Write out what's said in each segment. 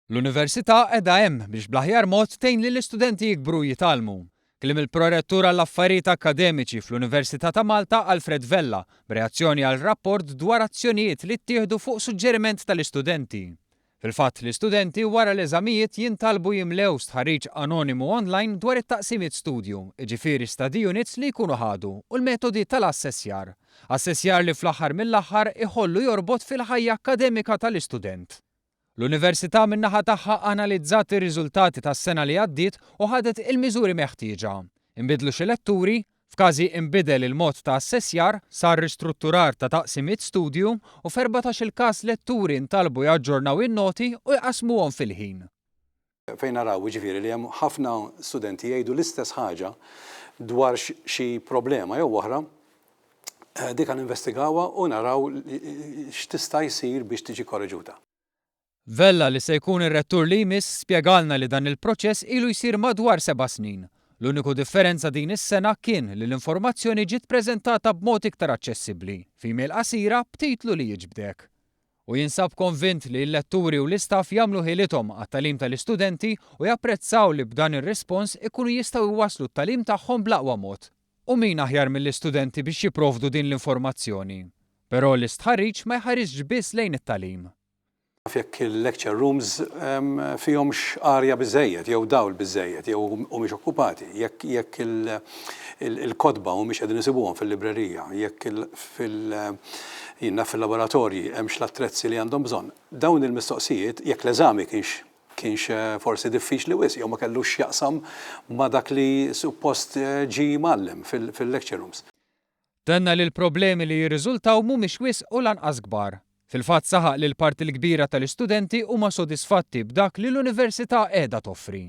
L-Università qiegħda hemm biex bl-aħjar mod tgħin lill-istudenti jikbru u jitgħallmu. Kliem il-Prorettur għall-Affarijiet Akkademiċi fl-Università ta' Malta Alfred Vella b'reazzjoni għal rapport dwar azzjonijiet li ttieħdu fuq suġġeriment tal-istudenti. Fil-fatt l-istudenti wara l-eżamijiet jintalbu jimlew stħarriġ anonimu online dwar it-taqsimiet studju, jiġifieri study units li jkunu ħadu u l-metodi tal-assessjar. Assessjar li fl-aħħar mill-aħħar iħoll u jorbot fil-ħajja akkademika tal-istudent. L-Università min-naħa tagħha analizzat ir-riżultati tas-sena li għaddiet u ħadet il-miżuri meħtieġa. Inbidlu xi letturi, f'każi inbidel il-mod ta' assessjar, sar ristrutturar ta' taqsimiet studju u f'erbatax-il każ letturi ntalbu jaġġornaw in-noti u jqassmuhom fil-ħin. Fejn naraw, jiġifieri, li hemm ħafna studenti jgħidu l-istess ħaġa dwar xi problema jew oħra, dik ninvestigawha u naraw x'tista' jsir biex tiġi korreġuta. Vella li se jkun ir-rettur li jmiss spjegalna li dan il-proċess ilu jsir madwar seba' snin. L-uniku differenza din is-sena kien li l-informazzjoni ġiet preżentata b'mod iktar aċċessibbli, f'email qasira b'titlu li jiġbdek. Hu jinsab konvint li l-letturi u l-istaff jagħmlu ħilithom għat-tagħlim tal-istudenti u japprezzaw li b'dan ir-rispons ikunu jistgħu jwasslu t-tagħlim tagħhom bl-aqwa mod. U min aħjar mill-istudenti biex jipprovdu din l-informazzjoni? Però l-istħarriġ ma jħarisx biss lejn it-tagħlim. Naf jekk il-lecture rooms fihomx arja biżżejjed jew dawl biżżejjed jew humiex okkupati, jekk jekk il-kotba humiex qegħdin isibuhom fil-librerija, jekk fil jien naf fil-laboratorji hemmx l-attrezzi li għandhom bżonn. Dawn il-mistoqsijiet, jekk l-eżami kienx kienx forsi diffiċli wisq jew ma kellux x'jaqsam ma' dak li suppost ġie mgħallem fil-lecture rooms. Tenna li l-problemi li jirriżultaw mhumiex wisq u lanqas kbar. Fil-fatt saħaq li l-parti l-kbira tal-istudenti huma sodisfatti b'dak li l-Università qiegħda toffri.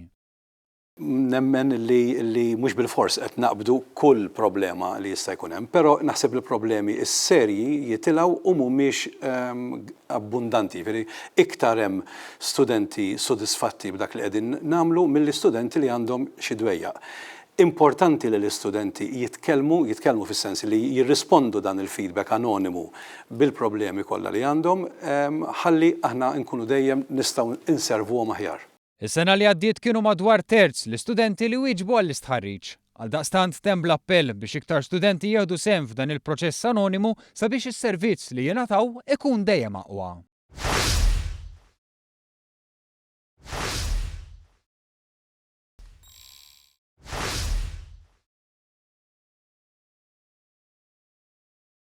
Nemmen li li mhux bilfors qed naqbdu kull problema li jista' jkun hemm, però naħseb li l-problemi s-serji jitilgħu u mhumiex abbundanti, jiġifieri iktar hemm studenti sodisfatti b'dak li qegħdin nagħmlu milli studenti li għandhom xi dwejjaq. Importanti li l-istudenti jitkellmu, jitkellmu fis-sens li jirrispondu dan il-feedback anonimu bil-problemi kollha li għandhom ħalli aħna nkunu dejjem nistgħu nservuhom aħjar. Is-sena li għaddiet kienu madwar terz l-istudenti li wieġbu għall-istħarriġ. Għaldaqstant temm bl-appell biex iktar studenti jieħdu sehem f'dan il-proċess anonimu sabiex is-servizz li jingħataw ikun dejjem aqwa.